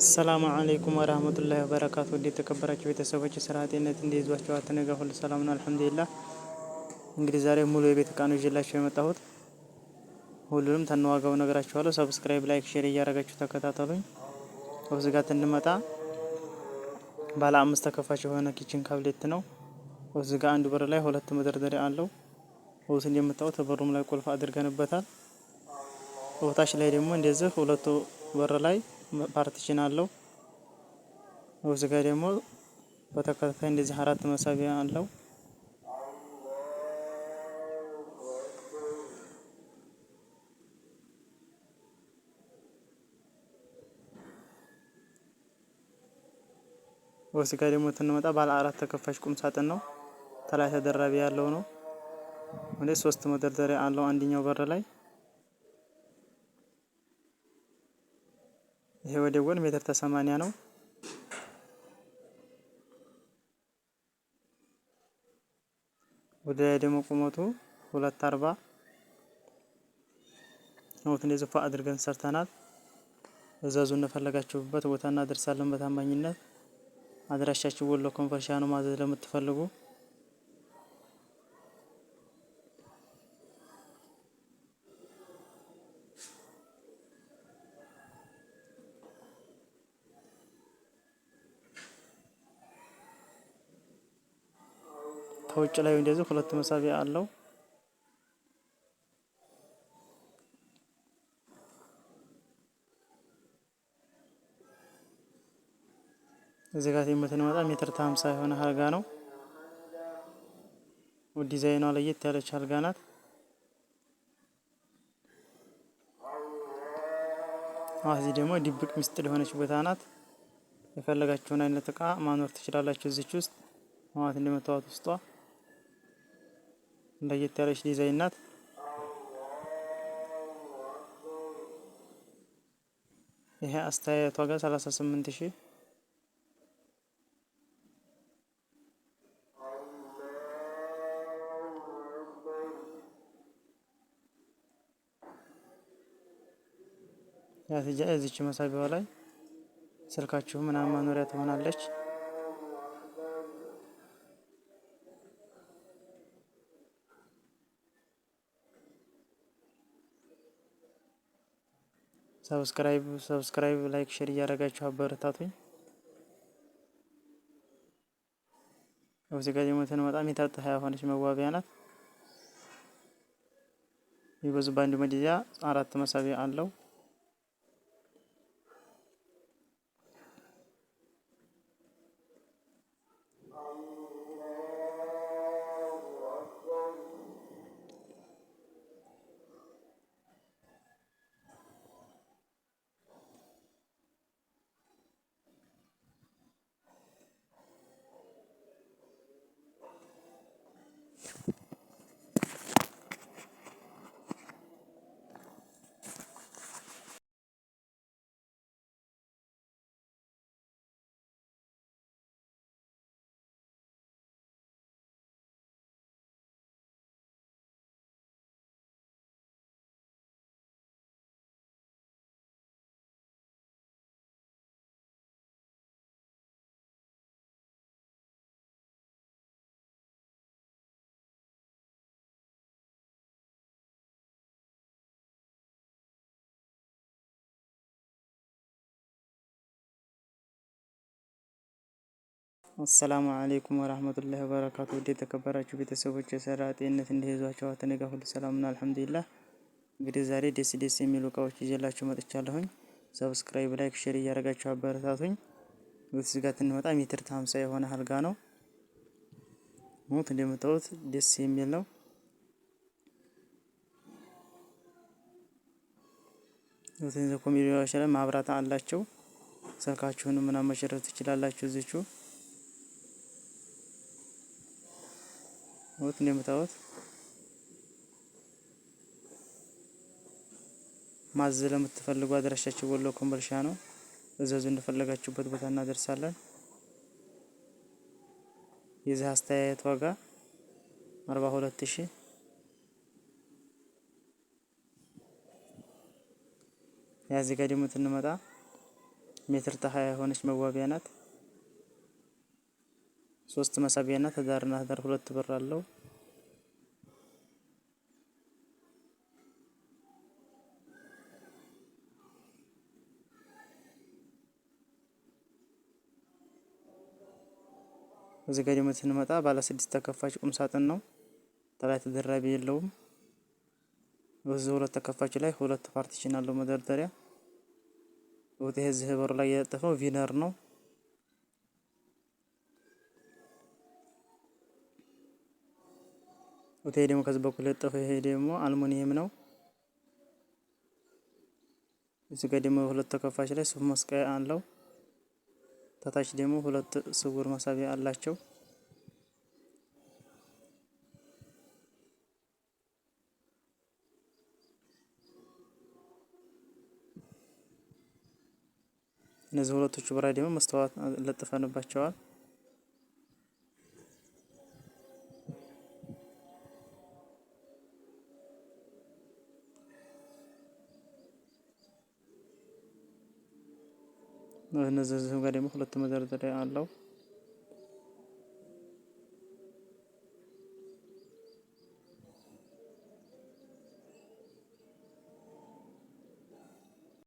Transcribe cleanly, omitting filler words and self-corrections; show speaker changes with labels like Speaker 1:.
Speaker 1: السلام عليكم ورحمة الله وبركاته። ውድ የተከበራችሁ ቤተሰቦች ስራ፣ ጤንነት እንዴት ይዟችኋል? እኔ ጋር ሁሉ ሰላም ነው الحمد لله። እንግዲህ ዛሬ ሙሉ የቤት እቃ ነው ይዤላችሁ የመጣሁት። ሁሉንም ከነዋጋው እነግራችኋለሁ። Subscribe፣ like፣ share እያደረጋችሁ ተከታተሉኝ። እዚህ ጋር እንመጣ ባለ አምስት ተከፋች የሆነ kitchen cabinet ነው። እዚህ ጋር አንዱ በር ላይ ሁለት መደርደሪያ አለው። ውስጥ እንደምታዩት በሩም ላይ ቁልፍ አድርገንበታል። ታች ላይ ደግሞ እንደዚህ ሁለቱ በር ላይ partition አለው። እዚህ ጋር ደግሞ በተከታታይ እንደዚህ አራት መሳቢያ አለው። እዚህ ጋር ደግሞ ስንመጣ ባለ አራት ተከፋች ቁም ሳጥን ነው። ተላይ ተደራቢ ያለው ነው። ወደ ሶስት መደርደሪያ አለው አንደኛው በር ላይ። ይሄ ወደ ጎን ሜትር ተሰማንያ ነው። ወደ ላይ ደግሞ ቁመቱ 2.40 ነው። እንደዚህ ፏ አድርገን ሰርተናል። እዘዙ እንደፈለጋችሁበት ቦታ እናደርሳለን በታማኝነት። አድራሻችን ወሎ ኮምቦልቻ ነው። ማዘዝ ለምትፈልጉ ከውጭ ላይ እንደዚህ ሁለት መሳቢያ አለው። እዚህ ጋር የምትመጣ ሜትር ከ50 የሆነ አልጋ ነው። ዲዛይኗ ለየት ያለች አልጋ ናት። እዚህ ደግሞ ድብቅ ምስጢር የሆነች ቦታ ናት። የፈለጋችሁን አይነት እቃ ማኖር ትችላላችሁ እዚች ውስጥ ማለት እንደምታዩት ውስጧ ለየት ያለች ዲዛይን ናት። ይሄ አስተያየት ዋጋ 38,000። ያትጃ እዚች መሳቢያዋ ላይ ስልካችሁ ምናምን ማኖሪያ ትሆናለች። Subscribe like share እያደረጋችሁ አበረታቱኝ። እዚህ ጋር ደግሞ በጣም የታጠፈ የሆነች መዋቢያ ናት። ይበዙ በአንድ መዲያ አራት መሳቢያ አለው። السلام عليكم ورحمة الله وبركاته። ውድ የተከበራችሁ ቤተሰቦች የሰራ ጤንነት እንደይዟቸው እኔ ጋር ሁሉ ሰላም ነው الحمد لله። እንግዲህ ዛሬ ደስ ደስ የሚሉ እቃዎች ይዤላችሁ መጥቻለሁኝ። Subscribe፣ like፣ share እያደረጋችሁ አበረታቱኝ። እዚህ ጋር ስንመጣ ሜትር ከ50 የሆነ አልጋ ነው። ሞት እንደምታዩት ደስ የሚል ነው። ኮሜዲዎች ላይ ማብራት አላቸው። ስልካችሁን ምናምን መሸረፍ ትችላላችሁ እዚቹ ወት እንደምታዩት ማዘዝ ለምትፈልጉ አድራሻችን ወሎ ኮምቦልቻ ነው። እዘዙ፣ እንደፈለጋችሁበት ቦታ እናደርሳለን። የዚህ አስተያየት ዋጋ 42,000። ያዚህ ጋር ደግሞ ስንመጣ ሜትር ተሀያ የሆነች መዋቢያ ናት። ሶስት መሳቢያና ተዳርና ተዳር ሁለት በር አለው። እዚህ ጋር ደግሞ ስንመጣ ባለ ስድስት ተከፋች ቁም ሳጥን ነው። ተላይ ተደራቢ የለውም። በዚህ ሁለት ተከፋች ላይ ሁለት partition አለው መደርደሪያ። ወደ እዚህ በሩ ላይ የለጠፈው veneer ነው። ወደ ደግሞ ከዚህ በኩል የለጠፈው ይሄ ደግሞ አልሙኒየም ነው። እዚህ ጋር ደግሞ ሁለት ተከፋች ላይ ሱፍ መስቀያ አለው። ታታች ደግሞ ሁለት ስውር መሳቢያ አላቸው። እነዚህ ሁለቶቹ ብራ ደግሞ መስተዋት ለጥፈንባቸዋል። እነዚህ ጋር ደግሞ ሁለት መደርደሪያ አለው።